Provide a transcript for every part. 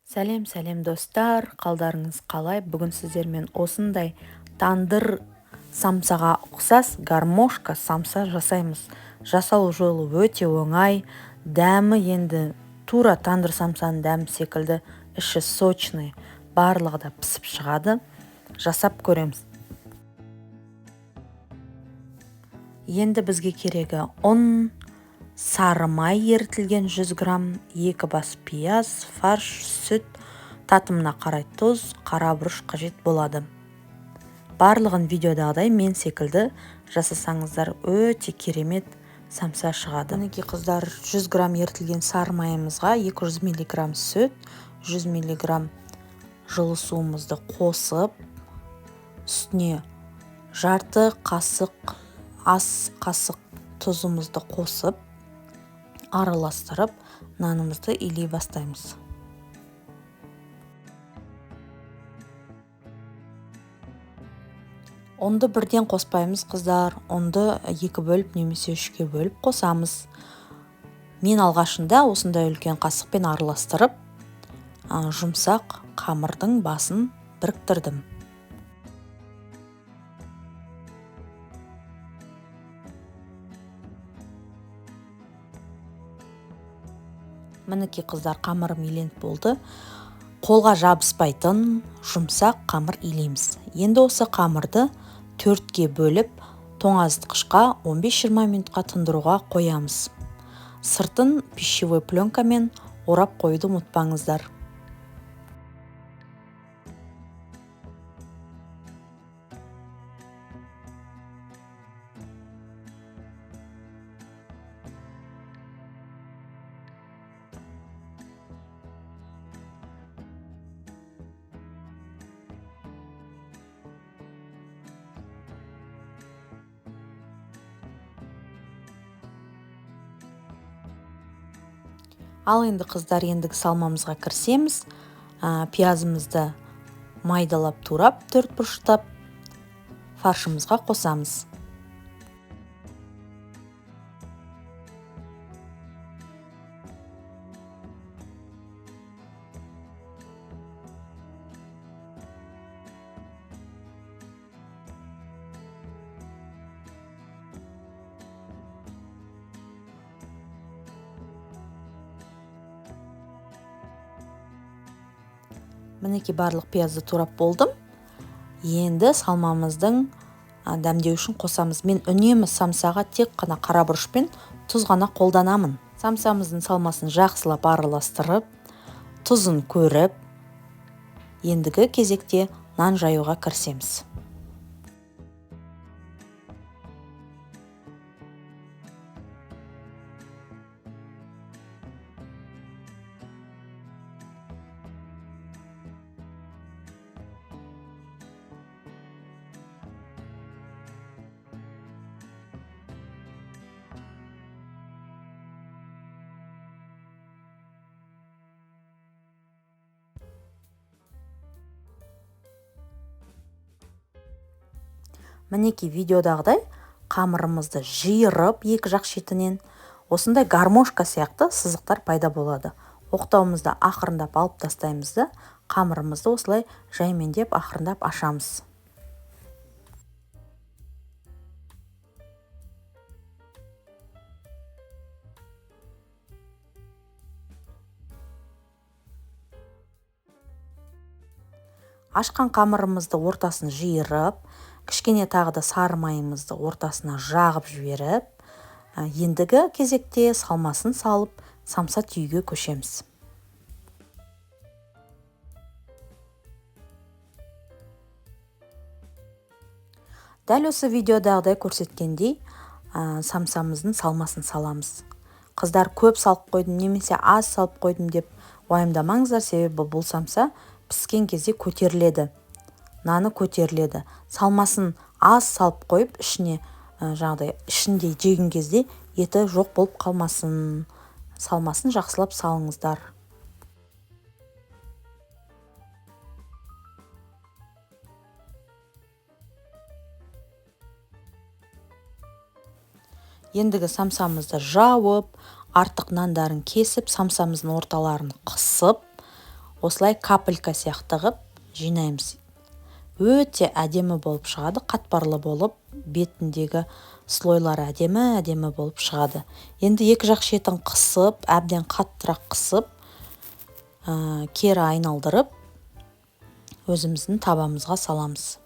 Сәлем, сәлем, достар, қалдарыңыз қалай? Бүгін сіздермен осындай тандыр самсаға ұқсас гармошка самса жасаймыз. Жасалу жолы өте оңай, дәмі енді тура тандыр самсаның дәмі секілді, іші сочный, барлығы да пісіп шығады. Жасап көреміз. Енді бізге керегі ұн, сары май ерітілген 100 грамм, 2 бас пияз, фарш, сүт, татымына қарай тұз, қара бұрыш қажет болады. Барлығын видеодағыдай мен секілді жасасаңыздар, өте керемет самса шығады. Мінекей, қыздар, 100 грамм ерітілген сары майымызға 200 миллиграмм сүт, 100 миллиграмм жылы суымызды қосып, үстіне жарты қасық ас қасық тұзымызды қосып, араластырып, нанымызды илей бастаймыз. Ұнды бірден қоспаймыз, қыздар. Ұнды екі бөліп немесе үшке бөліп қосамыз. Мен алғашында осындай үлкен қасықпен араластырып, жұмсақ қамырдың басын біріктірдім. Мінекей, қыздар, қамырым иленіп болды. Қолға жабыспайтын жұмсақ қамыр илейміз. Енді осы қамырды төртке бөліп, тоңазытқышқа 15-20 минутқа тындыруға қоямыз. Сыртын пищевой пленкамен орап қоюды ұмытпаңыздар. Ал енді, қыздар, ендігі салмамызға кірісеміз. Пиязымызды майдалап турап, төрт бұрыштап фаршымызға қосамыз. Мінекей, барлық пиязды турап болдым. Енді салмамыздың дәмдеуішін қосамыз. Мен үнемі самсаға тек қана қара бұрыш пен тұз ғана қолданамын. Самсамыздың салмасын жақсылап араластырып, тұзын көріп, ендігі кезекте нан жаюға кірісеміз. Мінекей, видеодағыдай қамырымызды жиырып, екі жақ шетінен осындай гармошка сияқты сызықтар пайда болады. Оқтауымызды ақырындап алып тастаймыз да, қамырымызды осылай жаймендеп ақырындап ашамыз. Ашқан қамырымызды ортасын жиырып, кішкене тағы да сары майымызды ортасына жағып жіберіп, ендігі кезекте салмасын салып, самса түюге көшеміз. Дәл осы видеодағыдай көрсеткендей, самсамыздың салмасын саламыз. Қыздар, көп салып қойдым немесе аз салып қойдым деп уайымдамаңыздар, себебі бұл самса піскен кезде көтеріледі. Наны көтеріледі. Салмасын аз салып қойып, ішіне жаңағыдай ішінде жеген кезде еті жоқ болып қалмасын. Салмасын жақсылап салыңыздар. Ендігі самсамызды жауып, артық нандарын кесіп, самсамыздың орталарын қысып, Осылай капелька сияқты қып жинаймыз. Өте әдемі болып шығады, қатпарлы болып, бетіндегі слойлары әдемі-әдемі болып шығады. Енді екі жақ шетін қысып, әбден қаттырақ қысып, кері айналдырып, өзіміздің табамызға саламыз.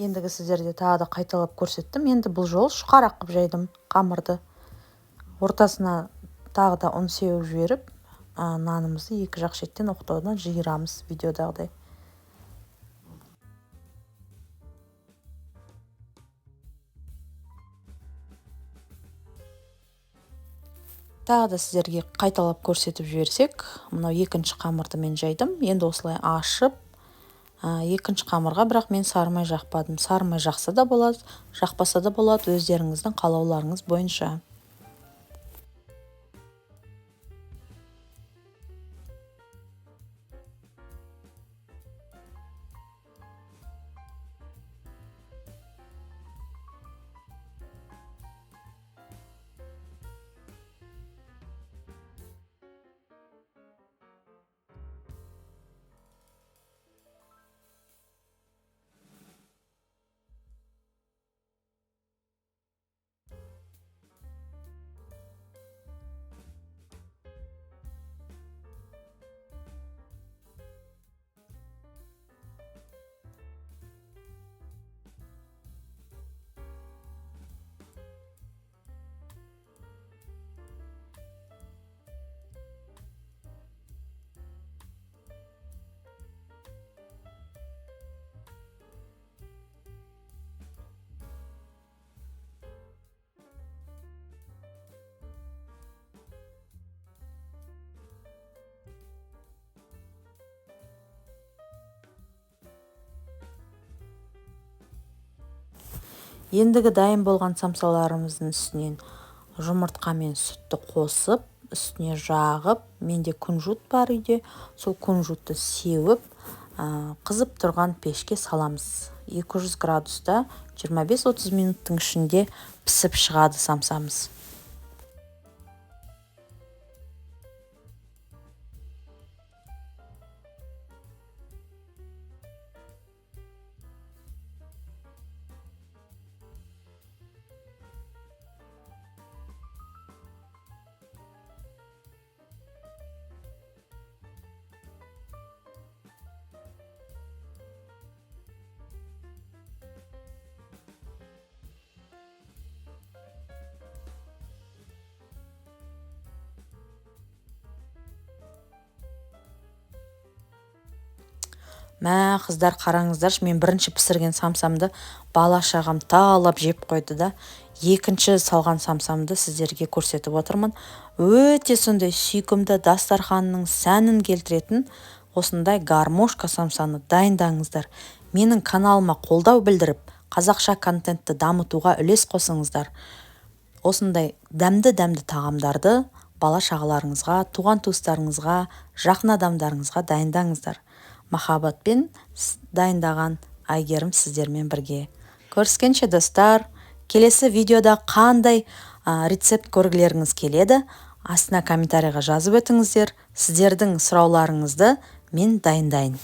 Ендігі сіздерде тағы да қайталап көрсеттім. Енді бұл жолы жұқарақ қып жайдым қамырды. Ортасына тағы да ұн сеуіп жіберіп, нанымызды екі жақ шеттен оқтаудан жиырамыз видеодағыдай. Тағы да сіздерге қайталап көрсетіп жіберсек, мынау екінші қамырды мен жайдым. Енді осылай ашып, екінші қамырға бірақ мен сары май жақпадым. Сары май жақса да болады, жақпаса да болады, өздеріңіздің қалауларыңыз бойынша. Ендігі дайын болған самсаларымыздың үстінен жұмыртқа мен сүтті қосып, үстіне жағып, менде күнжут бар үйде, сол күнжутты сеуіп, қызып тұрған пешке саламыз. 200 градуста 25-30 минуттың ішінде пісіп шығады самсамыз. Мә, қыздар, қараңыздаршы, мен бірінші пісірген самсамды бала шағам талап жеп қойды да, екінші салған самсамды сіздерге көрсетіп отырмын. Өте сондай сүйкімді, дастарханның сәнін келтіретін осындай гармошка самсаны дайындаңыздар. Менің каналыма қолдау білдіріп, қазақша контентті дамытуға үлес қосыңыздар. Осындай дәмді-дәмді тағамдарды бала шағаларыңызға, туған-туыстарыңызға, жақын адамдарыңызға дайындаңыздар. Махаббатпен дайындаған Айгерім сіздермен бірге. Көріскенше, достар, келесі видеода қандай рецепт көргілеріңіз келеді, астына комментарийға жазып өтіңіздер. Сіздердің сұрауларыңызды мен дайындайын.